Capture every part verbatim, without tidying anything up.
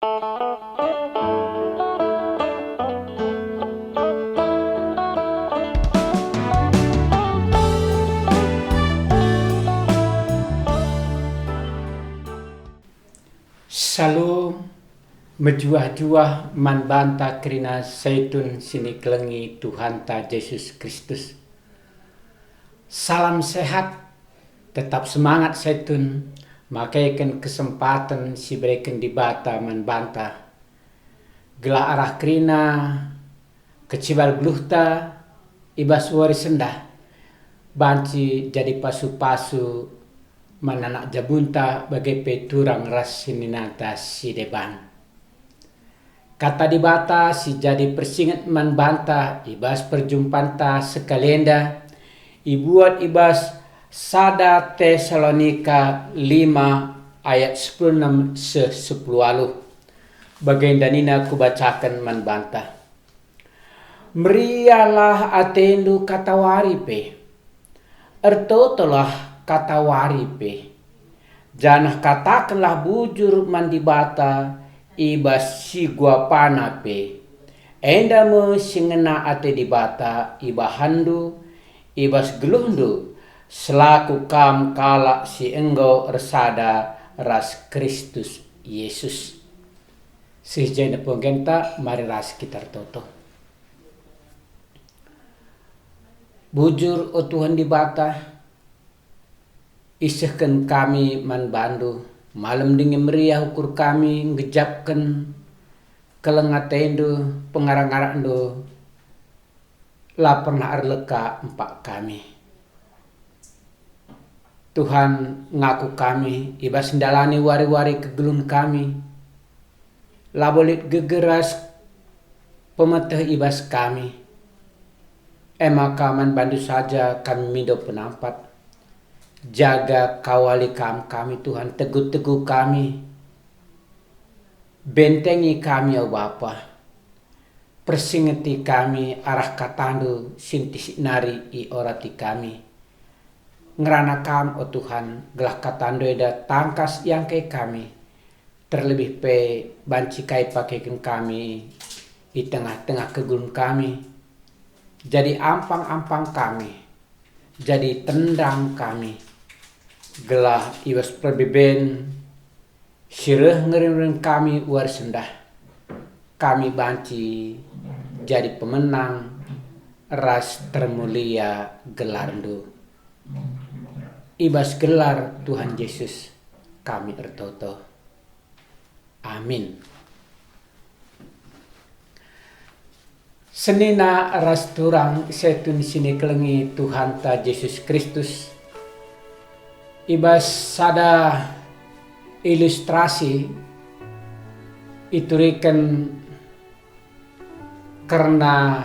Shalom, mejuah-juah man banta kerina Saitun si nikelengi Tuhanta Jesus Kristus. Salam sehat, tetap semangat Saitun, makeken kesempaten si ibereken Dibata man banta. Gelah arah kerina kecibal geluhta i bas wari sendah, banci jadi pasu-pasu man anak jabunta bage pe turang ras seninanta si deban. Kata Dibata si jadi persinget man banta i bas perjumpanta sekali enda ibuat i bas sada Tesalonika lima ayat sepuluh enem seh sepuluh waluh. Bagenda nina kubacaken man banta. Meriahlah atendu katawari pe. Ertotolah katawari pe. Janah katakenlah bujur man Dibata i bas si guapana pe. Enda me si ngena ate Dibata ibahanndu i bas geluhndu, selaku kam kalak si enggo ersada ras Kristus Jesus. Seh jenda penggenta, mari ras kita ertoto. Bujur, o Tuhan Dibata, isehken kami man bandu, malem ndai meriah ukur kami nggejapken keleng atendu, pengarak-ngarakndu, la pernah erleka empak kami. Tuhan, ngaku kami i bas ndalani wari-wari kegeluhen kami, labo lit geger ras pemeteh i bas kami. E maka man bandu saja kami mindo penampat. Jaga kawali kam kami, Tuhan, tegu-tegu kami. Bentengi kami, o Bapa. Persingeti kami arah katandu si ntisik nari iorati kami. Ngerana kam, o Tuhan, gelah katandu enda tangkas iangkai kami, terlebih pe banci kai pakeken kami i tengah-tengah kegeluhen kami. Jadi ampang-ampang kami, jadi tendang kami, gelah i bas perbeben si reh ngerem-rem kami wari sendah, kami banci jadi pemenang ras termulia gelarndu. I bas gelar Tuhan Jesus kami ertoto. Amin. Senina ras turang Saitun si nikelengi Tuhanta Jesus Kristus, i bas sada ilustrasi ituriken kerna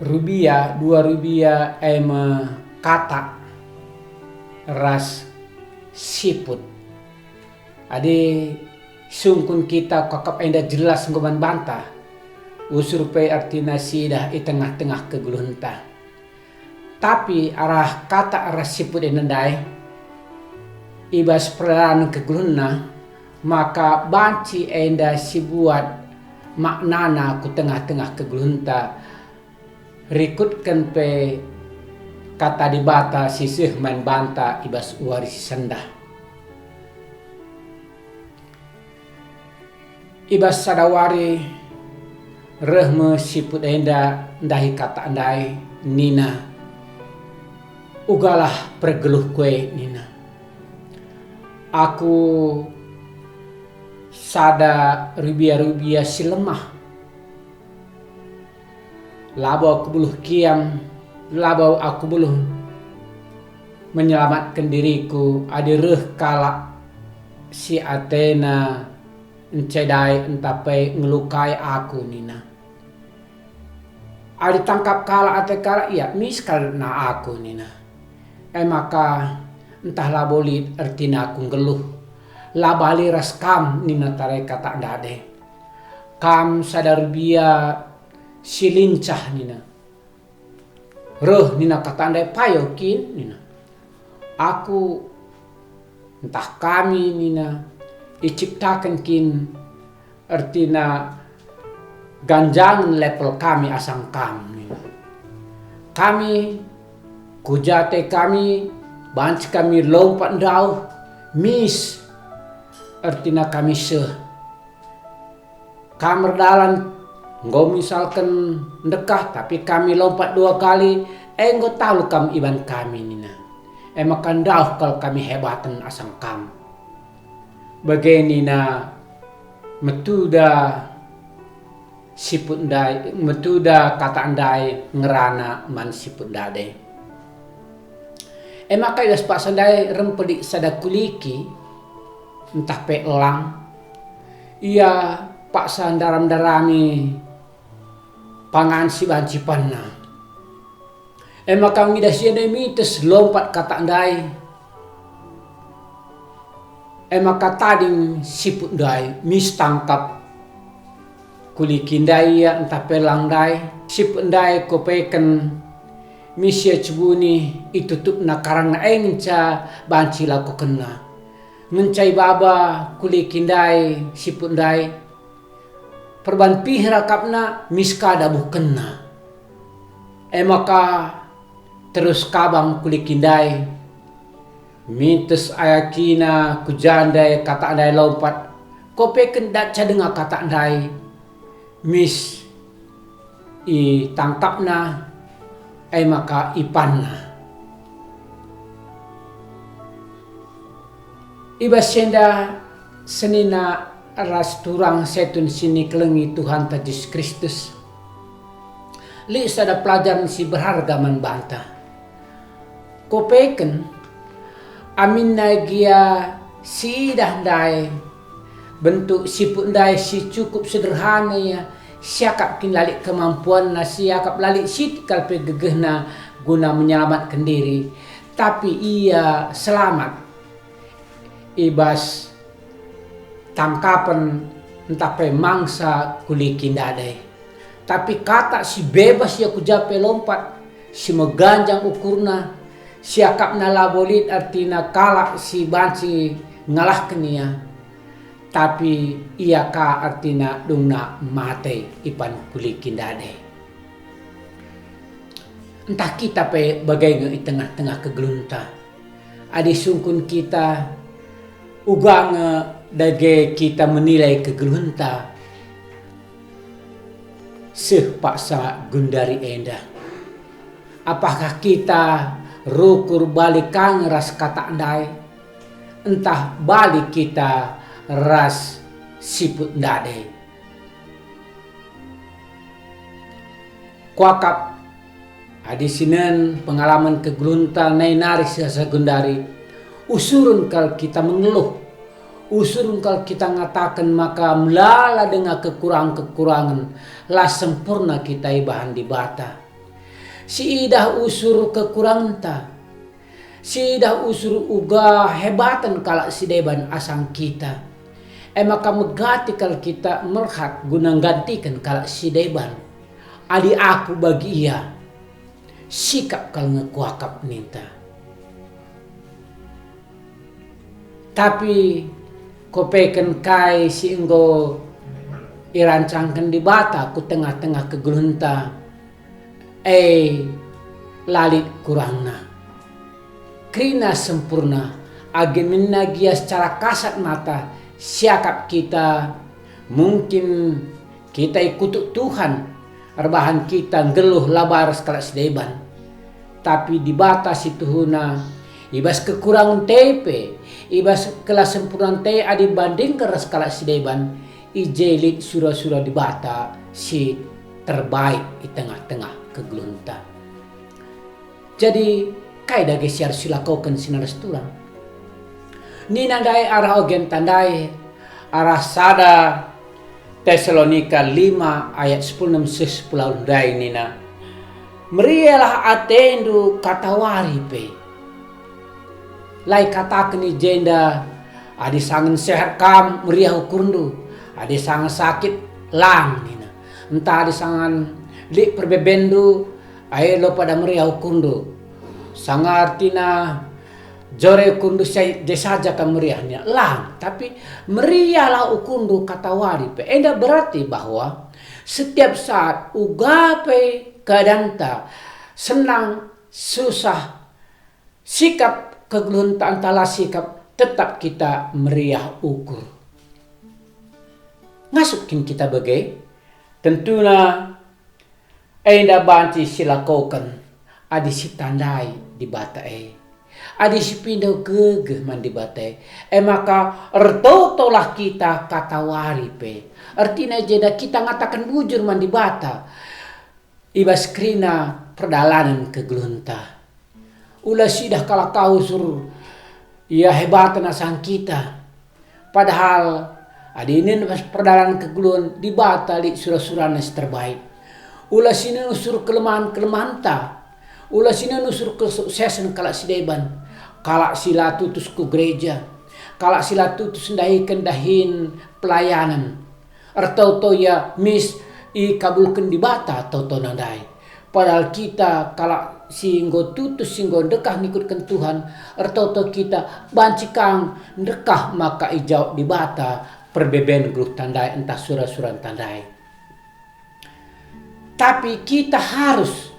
rubia, dua rubia, e me katak ras siput. Adi sungkun kita kap enda jelas enggo man banta, usur pe ertina siidah i tengah-tengah kegeluhenta. Tapi arah katak ras siput enda ndai, i bas perlanen kegeluhenna, maka banci enda sibuat maknana ku tengah-tengah kegeluhenta, rikutken pe Kata Dibata si seh man banta i bas wari si sendah. I bas sada wari reh me siput enda ndahi katak ndai nina, "Ugalah pergeluhku e," nina. "Aku sada rubia-rubia si lemah. Labo aku beluh kiam, labo aku beluh menyelamatken diriku adi reh kalak si atena ncedai ntah pe ngelukai aku," nina. "Adi tangkap kalak ate kalak, ia mis kal na aku," nina. E maka ntah labo lit ertina aku nggeluh, la bali ras kam, nina tare katak ndai. "Kam sada rubia si lincah," nina. "Reh," nina katak ndai, "payo kin," nina. "Aku ntah kami," nina, iciptaken kin ertina ganjangen lepel kami asang kam nina. Kami, ku ja ate kami, banci kami lompat ndauh, mis ertina kami seh. Kam erdalan, enggo misalken ndekah, tapi kami lompat dua kali, e enggo talu kam iban kami nina. E maka ndauh kal kami hebaten asang kam. Bage nina, metuda siput ndai, metuda kata ndai ngerana man siput ndade. E maka i bas paksa ndai rempedi sada kuliki, ntah pe elang. Ia paksa ndaram-ndarami pangan si banci panna. E maka ngidah si enda mintes lompat kata ndai. E maka tading siput ndai mis tangkap. Kuliki ndai ia ntah pe elang ndai, siput ndai kopeken mis ia cebuni itutupna karangna e ngenca banci ilakokenna. Ngenca ibaba kuliki ndai siput ndai, perban pih rangkapna mis ka dabuhkenna. E maka terus kabang kuliki ndai, mintes ayakina ku ja ndai kata ndai lompat, kopeken datca denga kata ndai, mis itangkapna, e maka ipanna. I bas enda senina ras turang setun si nikelengi Tuhanta Jesus Kristus, lit sada pelajaran si berharga man banta. Kopeken, aminna gia siidah ndai, bentuk siput ndai si cukup sederhana ia, siakap kin la lit kemampuanna, siakap la lit sitik kal pe gegehna guna menyelamatken diri, tapi ia selamat i bas tangkapen ntah pe mangsa kuliki ndade. Tapi kata si bebas ia ku ja pe lompat, si meganjang ukurna, siakapna labo lit ertina kalak si banci ngalahken ia, tapi ia ka ertina dungna mate ipan kuliki ndade. Ntah kita pe bage nge i tengah-tengah kegeluhenta. Adi sungkun kita, uga nge dage kita menilai kegeluhenta seh paksa gundari enda. Apakah kita rukur bali ka nge ras kata ndai? Ntah bali kita ras siput ndade? Kuakap, adi sinen pengalaman kegeluhenta nai nari seh asa gundari, usuren kal kita mengeluh, usuren kal kita ngataken maka melala denga kekurangen-kekurangen, la sempurna kita ibahan Dibata. Siidah usur kekurangenta, siidah usur uga hebaten kalak si deban asang kita. E maka megati kal kita merhat guna nggantiken kalak si deban. Adi aku bagi ia, sikap kal nge kuakap ninta. Tapi kopeken kai si enggo irancangken Dibata ku tengah-tengah kegeluhenta, e la lit kurangna. Kerina sempurna, age minna gia secara kasat mata siakap kita, mungkin kita ikutuk Tuhan, erbahan kita nggeluh la bai ras kalak si deban. Tapi Dibata si tuhuna, i bas kekurangenta pe, i bas kelasempurnanta adi bandingken ras kalak si deban, i je lit sura-sura Dibata si terbaik i tengah-tengah kegeluhenta. Jadi, kai dage si arus ilakoken si nari turang? Nina ndai arah ogenta ndai, arah sada Tesalonika lima ayat sepuluh enem seh sepuluh ndai nina, "Meriahlah atendu katawari pe." La ikataken i jenda, "Adi sangen sehat kam, meriah ukurndu, adi sangen sakit, lang," nina. Ntah adi sangen lit perbebenndu, ai lo pada meriah ukurndu. Sanga ertina Jore ukurndu sai je saja kam meriah nia. Lang, tapi meriahlah ukurndu katawari pe. Enda berarti bahwa setiap saat uga pe keadaanta, senang, susah, sikap kegeluhenta ntah la sikap, tetap kita meriah ukur. Ngasup kin kita bage? Tentuna enda banci silakoken adi sitandai Dibata e. Adi sipindo gegeh man Dibata e, e maka ertotolah kita katawari pe. Ertina jenda kita ngataken bujur man Dibata i bas kerina perdalanen kegeluhenta. Ula sidah kalak ka usur ia hebaten asang kita. Padahal adi inen bas perdalanen kegeluhen Dibata lit sura-surana si terbaik. Ula sinen usur kelemahen-kelemahenta. Ula sinen usur kesuksesen kalak si deban. Kalak si la tutus ku gereja. Kalak si la tutus ndahiken dahin pelayanen. Ertoto ia mis ikabulken Dibata totona ndai. Padahal kita kalak si enggo tutus, si enggo ndekah ngikutken Tuhan, ertoto kita banci kang ndekah maka ijawab Dibata perbeben geluhta ndai ntah sura-suranta ndai. Tapi kita harus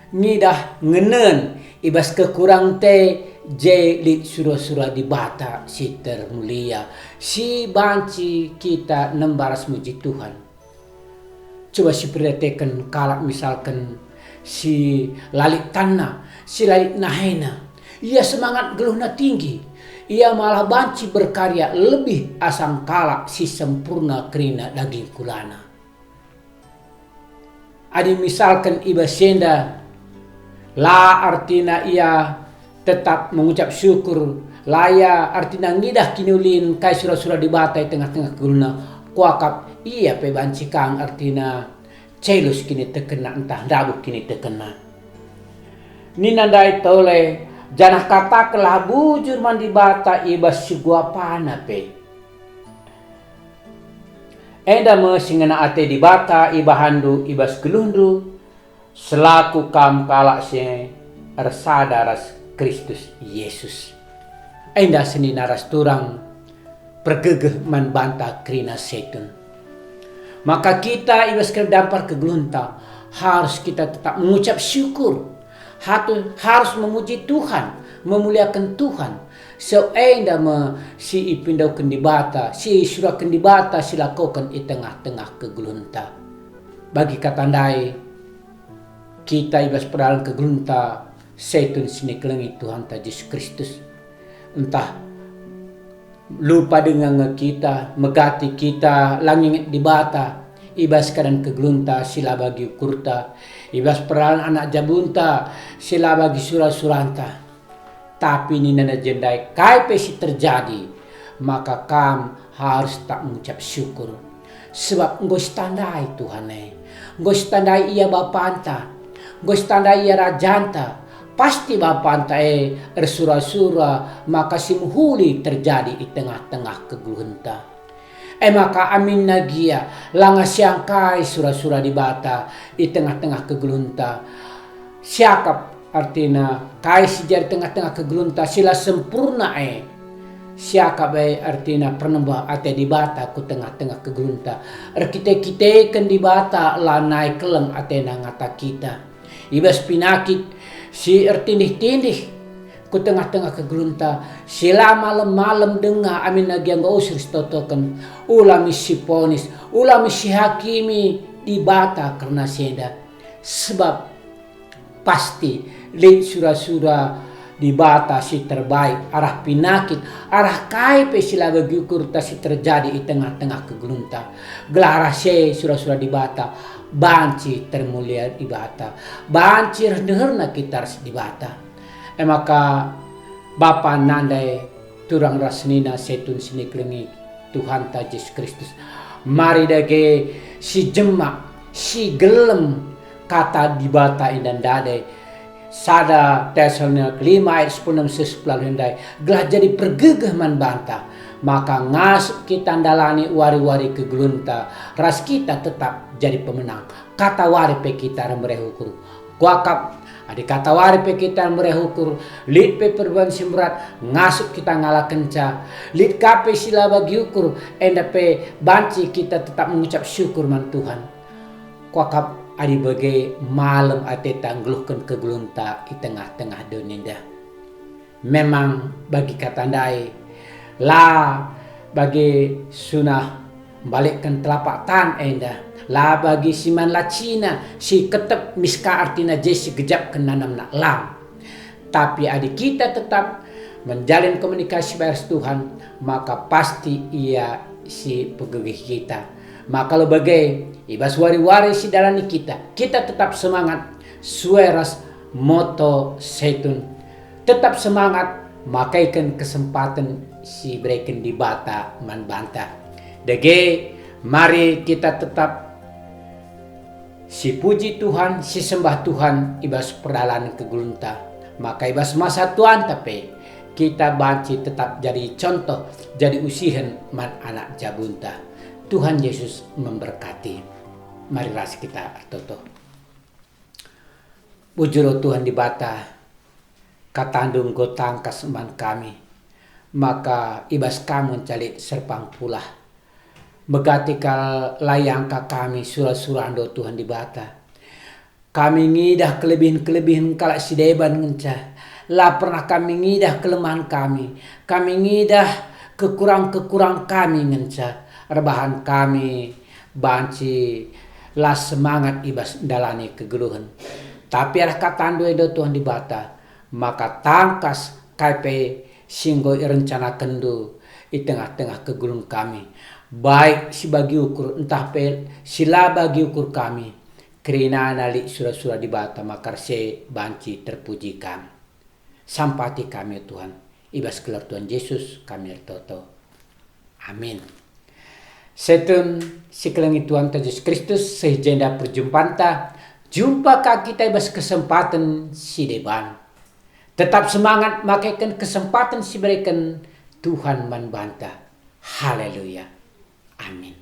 ngidah ngenen i bas kekurangenta je lit sura-sura Dibata si termulia, si banci kita nemba ras muji Tuhan. Coba siperdiateken kalak misalken si la lit tanna, si la lit nahena. Ia semangat geluhna tinggi. Ia malah banci berkarya lebih asang kalak si sempurna kerina daging kulana. Adi misalken i bas enda, la ertina ia tetap mengucap syukur, la ia ertina ngidah kiniulin kai sura-sura Dibata i tengah-tengah kegeluhna, kuakap ia pe banci kang ertina celus kinitekenna ntah ndabuh kinitekenna. Nina ndai tole, janah katakenlah bujur man Dibata i bas si guapana pe. Enda me si ngena ate Dibata ibahanndu i bas geluhndu, selaku kam kalak si ersada ras Kristus Yesus. Enda senina ras turang pergegeh man banta kerina Setun. Maka kita i bas kedampar kegeluhenta harus kita tetap mengucap syukur, hatu-, harus memuji Tuhan, memuliaken Tuhan. Sebab enda me si ipindoken Dibata, si isuraken Dibata silakoken i tengah-tengah kegeluhenta. Bagi kata ndai, kita i bas perdalanen kegeluhenta, Setun si nikelengi Tuhanta Jesus Kristus. Ntah lupa denga nge kita, megati kita, la nginget Dibata, i bas keadaan kegeluhenta si la bagi ukurta, i bas perdalanen anak jabunta si la bagi sura-suranta. Tapi nina je ndai, kai pe si terjadi, maka kam harus tetap ngucap syukur. Sebab enggo sitandai Tuhan e, enggo sitandai Ia Bapanta, enggo sitandai Ia Rajanta, pasti Bapanta e ersura-sura maka si mehuli terjadi i tengah-tengah kegeluhenta. E maka aminna gia, langa siangkai sura-sura Dibata i tengah-tengah kegeluhenta. Siakap ertina kai si jadi tengah-tengah kegeluhenta si la sempurna e. Siakap e ertina pernembeh ate Dibata ku tengah-tengah kegeluhenta. Erkite-kiteken Dibata lanai keleng atena ngata kita. I bas pinakit si ertindih-tindih ku tengah-tengah kegeluhenta, si la malem-malem denga aminna gia enggo usur sitotoken, ula mis siponis, ula mis sihakimi Dibata kerna si enda. Sebab pasti lit sura-sura Dibata si terbaik arah pinakit, arah kai pe si la bagi ukurta si terjadi i tengah-tengah kegeluhenta. Gelah arah si e sura-sura Dibata banci termulia Dibata, banci reh ndeherna kita ras Dibata. E maka bapa nande turang ras senina Setun si nikelengi Tuhanta Jesus Kristus. Mari dage si jemak, si gelem kata Dibata enda ndai. Sada Tesalonika lima ayat sepuluh enam sepuluh ndai, gelah jadi pergegeh man banta, maka ngasup kita ndalani wari-wari kegeluhenta, ras kita tetap jadi pemenang. Katawari pe kita ermereh ukur. Kuakap Adi katawari pe kita mereh ukur, lit pe perban si mberat ngasup kita ngalakenca, lit ka pe si la bagi ukur, enda pe banci kita tetap mengucap syukur man Tuhan. Kuakap adi bage malem ateta nggeluhken kegeluhenta i tengah-tengah doni enda. Memang bagi kata ndai, la bagi sunah mbalikken telapak tan enda, la bagi si man la cina, si ketep miska artina je si gejapken nanamna, lang. Tapi adi kita tetap menjalin komunikasi bas Tuhan, maka pasti Ia si pegegeh kita. Maka lo bage, i bas wari-wari si dalani kita, kita tetap semangat sue ras moto Setun. Tetap semangat makaiken kesempaten si ibereken Dibata man banta. Dage, mari kita tetap sipuji Tuhan, sisembah Tuhan i bas perdalanen kegeluhenta. Maka i bas masa tuanta pe, kita banci tetap jadi contoh, jadi usihen man anak jabunta. Tuhan Yesus memberkati. Mari ras kita ertoto. Bujur, o Tuhan Dibata, kataNdu enggo tangkas man kami, maka i bas Kam ngenca lit serpang pulah. Megati kal la iangka kami sura-suraNdu, o Tuhan Dibata. Kami ngidah kelebihen-kelebihen kalak si deban ngenca. La pernah kami ngidah kelemahen kami. Kami ngidah kekurang-kekurang kami ngenca. Erbahan kami banci la semangat i bas ndalani kegeluhen. Tapi arah kataNdu enda, Tuhan Dibata, maka tangkas kai pe si enggo irencanakenNdu i tengah-tengah kegeluhen kami, baik si bagi ukur ntah pe si la bagi ukur kami, kerinana lit sura-sura Dibata maka erse banci terpuji Kam. Sampati kami, o Tuhan, i bas gelar Tuhan Yesus kami ertoto. Amin. Setun si kelengi Tuhanta Jesus Kristus, seh i jenda perjumpanta, jumpa ka kita i bas kesempaten si deban. Tetap semangat makeken kesempaten si ibereken Tuhan man banta. Haleluya. Amin.